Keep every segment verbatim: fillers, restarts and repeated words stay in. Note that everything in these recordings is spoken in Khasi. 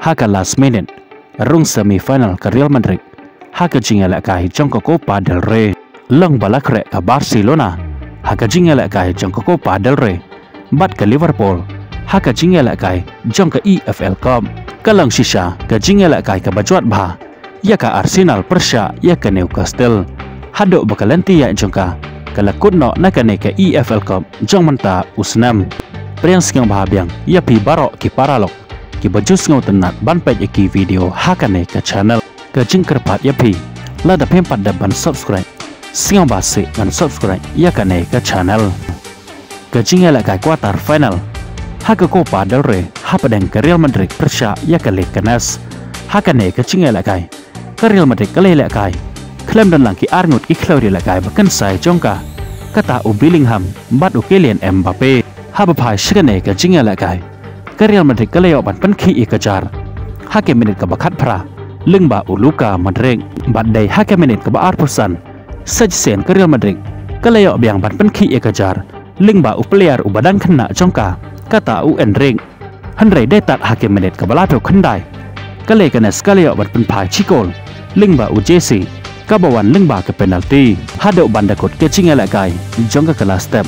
Ha ka last minute, rung semi final ka Real Madrid ha ka jingïalehkai jong ka Copa del Rey. Long ba la khreh ka Barcelona ha ka jingïalehkai jong ka Copa del Rey bad ka Liverpool ha ka jingïalehkai jong ka E F L Cup. Ka long shisha ka jingïalehkai kaba jwat bha ïa ka Arsenal pyrshah ïa ka Newcastle, haduh ba ka lynti ïaid jong ka ka la kut noh na kane ka E F L Cup jong mynta u snem. Pdiang sngewbha biang ïa phi baroh ki paralok kiba ju sngewtynnat ban peit ïa ki video ha kane ka channel. Ka jingkyrpad ïa phi, lada phim pat dep ban subscribe, sngewbha seh ban subscribe ïa kane ka channel. Ka jingïalehkai quarter final ha ka Copa del Rey hapdeng ka Real Madrid pyrshah ïa ka Leganes. Ha kane ka jingïalehkai, ka Real Madrid ka la ïalehkai khlem don lang ki ar ngut ki khlawrieh ïalehkai ba kynsai jong ka, kata u Bellingham bad u Kylian Mbappe. Haba phai sha kane ka jingïalehkai, ka Real Madrid ka la ïoh ban pynkhih ïa ka jar ha ka minit kaba khatphra lyngba u Luka Modric, bad dei ha ka minit kaba arphew san sa shisien ka Real Madrid ka la ïoh biang ban pynkhih ïa ka jar lyngba u player uba dang khynnah jong ka, kata u Endrick. Hynrei dei tad ha ka minit kaba laiphew khyndai, ka Leganes ka la ïoh ban pynphai shi kol lyngba u Jesse, kaba wan lyngba ka penalty. Haduh ban da kut ka jingïalehkai jong ka kylla step,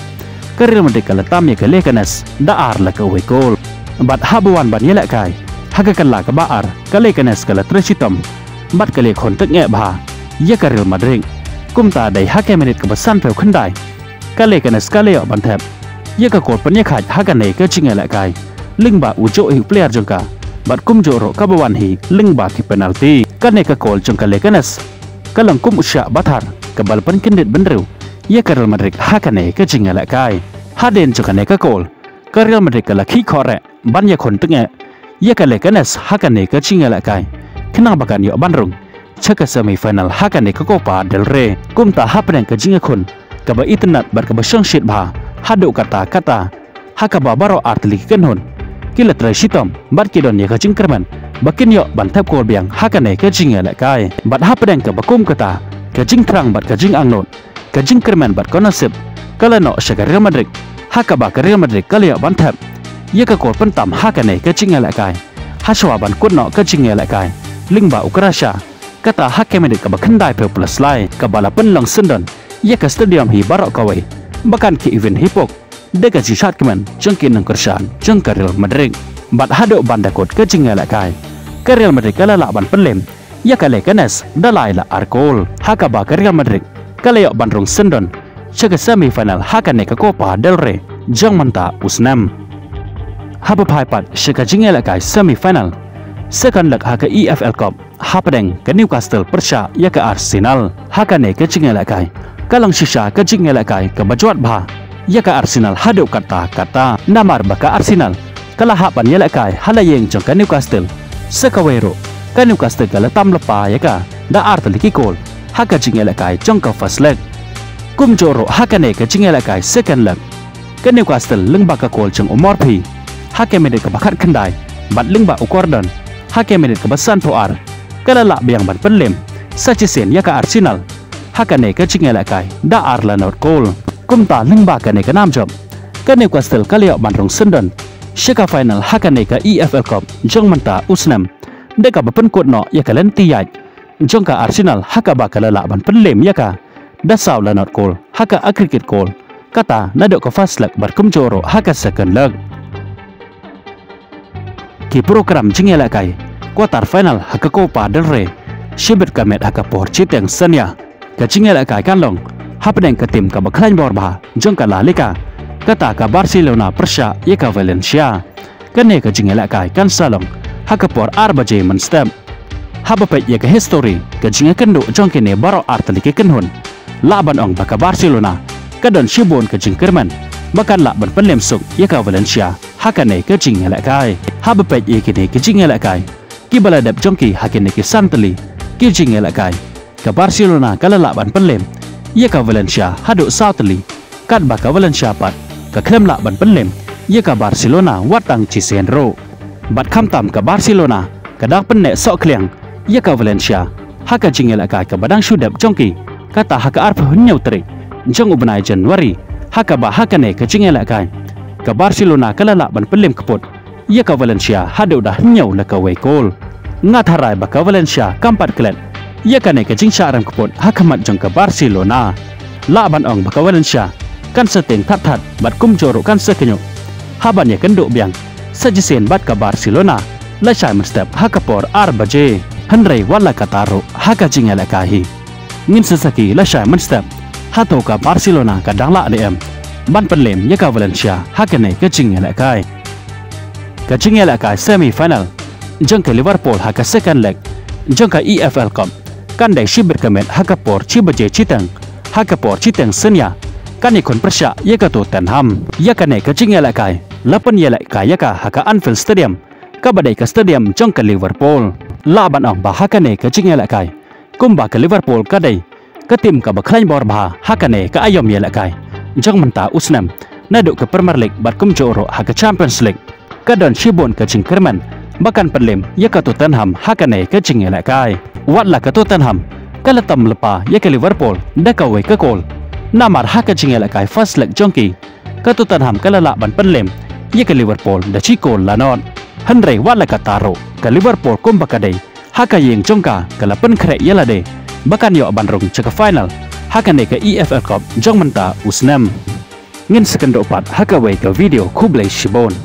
ka Real Madrid ka la tam ïa ka Leganes da ar la kawei kol. Bad haba wan ban ïalehkai ha ka kylla kaba ar, ka Leganes ka la trei shitom bad ka la ïakhun tyngeh bha ïa ka Real Madrid. Kumta dei ha ka minit kaba sanphew khyndai, ka Leganes ka la ïoh ban thep ïa ka kol pynïakhaid ha kane ka jingïalehkai lyngba u juh hi u player jong ka, bad kumjuh ruh kaba wan hi lyngba ki penalty. Kane ka kol jong ka Leganes ka long kum u shiah ba thar kaba la pynkyndit bynriew ïa ka Real Madrid ha kane ka jingïalehkai. Hadien jong kane ka kol, ka Real Madrid ka la khih khohreh ban ïakhun tyngeh ïa ka Leganes ha kane ka jingïalehkai, khnang ba kan ïoh ban rung sha ka semi final ha kane ka Copa del Rey. Kumta hapdeng ka jingïakhun kaba itynnad bad kaba shongshit bha haduh katta katta, ha kaba baroh ar tylli ki kynhun ki la trei shitom bad ki don ïa ka jingkyrmen ba kin ïoh ban thep kol biang ha kane ka jingïalehkai. Bad hapdeng kaba kum kata ka jingthrang bad ka jingangnud, ka jingkyrmen bad ka nasib ka la noh sha ka Real Madrid, ha kaba ka Real Madrid ka la ïoh ban thep ïa ka kol pyntam ha kane ka jingïalehkai hashwa ban kut noh ka jingïalehkai lyngba u Croatia, kata ha ka minit kaba khyndaiphew plus lai, kaba la pynlong syndon ïa ka stadium hi baroh kawei ba kan khih win hi puk da ka jingshad kmen jong ki nongkyrshan jong ka Real Madrid. Bad haduh ban da kut ka jingïalehkai, ka Real Madrid ka la lah ban pynlem ïa ka Leganes da lai la ar kol, ha kaba ka Real Madrid ka la ïoh ban rung syndon sha ka semi final ha kane ka Copa del Rey jong mynta u snem. Haba phai pat sha ka jingïalehkai semi final, second leg ha ka E F L Cup, hapdeng ka Newcastle pyrshah ïa ka Arsenal. Ha kane ka jingïalehkai ka long shisha ka jingïalehkai kaba jwat bha ïa ka Arsenal haduh katta katta, namar ba ka Arsenal ka la hap ban ïalehkai ha la ïing jong ka Newcastle. Sa kawei ruh, ka Newcastle ka la tam lypa ïa ka da ar tylli ki kol ha ka jingïalehkai jong ka first leg. Kumjuh ruh ha kane ka jingïalehkai second leg, ka Newcastle lyngba ka kol jong u Murphy ha ka minit kaba khatkhyndai bad lyngba u Gordon ha ka minit kaba sanphew ar, ka la lah biang ban pynlem sa shisien ïa ka Arsenal ha kane ka jingïalehkai da ar la not kol. Kumta lyngba kane ka nam jop, ka Newcastle ka la ïoh ban rung syndon sha ka final ha kane ka E F L Cup jong mynta u snem, da kaba pynkut noh ïa ka lynti ïaid jong ka Arsenal ha kaba ka la lah ban pynlem ïa ka da saw la not kol ha ka aggregate kol, kata naduh ka first leg bad kumjuh ruh ha ka second leg. Ki program jingïalehkai quarter final ha ka Copa del Rey shibit ka met ha ka por shiteng synñia. Ka jingïalehkai kan long hapdeng ka team kaba khlaiñ bor bha jong ka La Liga, kata ka Barcelona pyrshah ïa ka Valencia. Kane ka jingïalehkai kan sa long ha ka por ar baje mynstep. Haba peit ïa ka history ka jingïakynduh jong kine baroh ar tylli ki kynhun, lah ban ong ba ka Barcelona ka don shibun ka jingkyrmen ba kan lah ban pynlem suk ïa ka Valencia ha kane ka jingïalehkai. Haba peit ïa kine ki jingïalehkai kiba la dep jong ki ha kine ki san tylli ki jingïalehkai, ka Barcelona ka la lah ban pynlem ïa ka Valencia haduh saw tylli, katba ka Valencia pat ka khlem lah ban pynlem ïa ka Barcelona wat tang shisien ruh. Bad khamtam ka Barcelona ka dang pynneh sohkhliang ïa ka Valencia ha ka jingïalehkai kaba dang shu dep jong ki, kata ha ka arphew hynñiew tarik jong u bnai January, ha kaba ha kane ka jingïalehkai ka Barcelona ka la lah ban pynlem kput ïa ka Valencia haduh da hynñiew la kawei kol. Nga tharai ba ka Valencia kam pat klet ïa kane ka jingshah rem kput ha khmat jong ka Barcelona. Lah ban ong ba ka Valencia kan sa tieng thad thad bad kumjuh ruh kan sa kynñiuh ha ban ïakynduh biang sa shisien bad ka Barcelona lashai mynstep ha ka por ar baje. Hynrei wat la katta ruh ha ka jingïalehkai hi, ngin sa sakhi lashai mynstep hato ka Barcelona ka dang lah ne em ban pynlem ïa ka Valencia ha kane ka jingïalehkai. Ka jingïalehkai semi final jong ka Liverpool ha ka second leg jong ka E F L Cup kan dei shibit ka miet ha ka por shi baje shiteng, ha ka por shiteng synñia kan ïakhun pyrshah ïa ka Tottenham. Ïa kane ka jingïalehkai la pynïalehkai ïa ka ha ka Anfield Stadium, kaba dei ka stadium jong ka Liverpool. Lah ban ong ba ha kane ka jingïalehkai, kumba ka Liverpool ka dei ka tim kaba khlaiñ bor bha ha kane ka aïom ïalehkai jong mynta u snem, naduh ka Premier League bad kumjuh ruh ha ka Champions League, ka don shibun ka jingkyrmen ba kan pynlem ïa ka Tottenham ha kane ka jingïalehkai. Wat la ka Tottenham ka la tam lypa ïa ka Liverpool da kawei ka kol, namar ha ka jingïalehkai first leg jong ki, ka Tottenham ka la lah ban pynlem ïa ka Liverpool da shi kol la nod. Hynrei wat la katta ruh, ka Liverpool kumba ka dei ha ka ïing jong ka, ka la pynkhreh ïa lade ba kan ïoh ban rung sha ka final ha kane ka E F L Cup jong mynta u snem. Ngin sa kynduh pat ha kawei ka video, khublei shibun.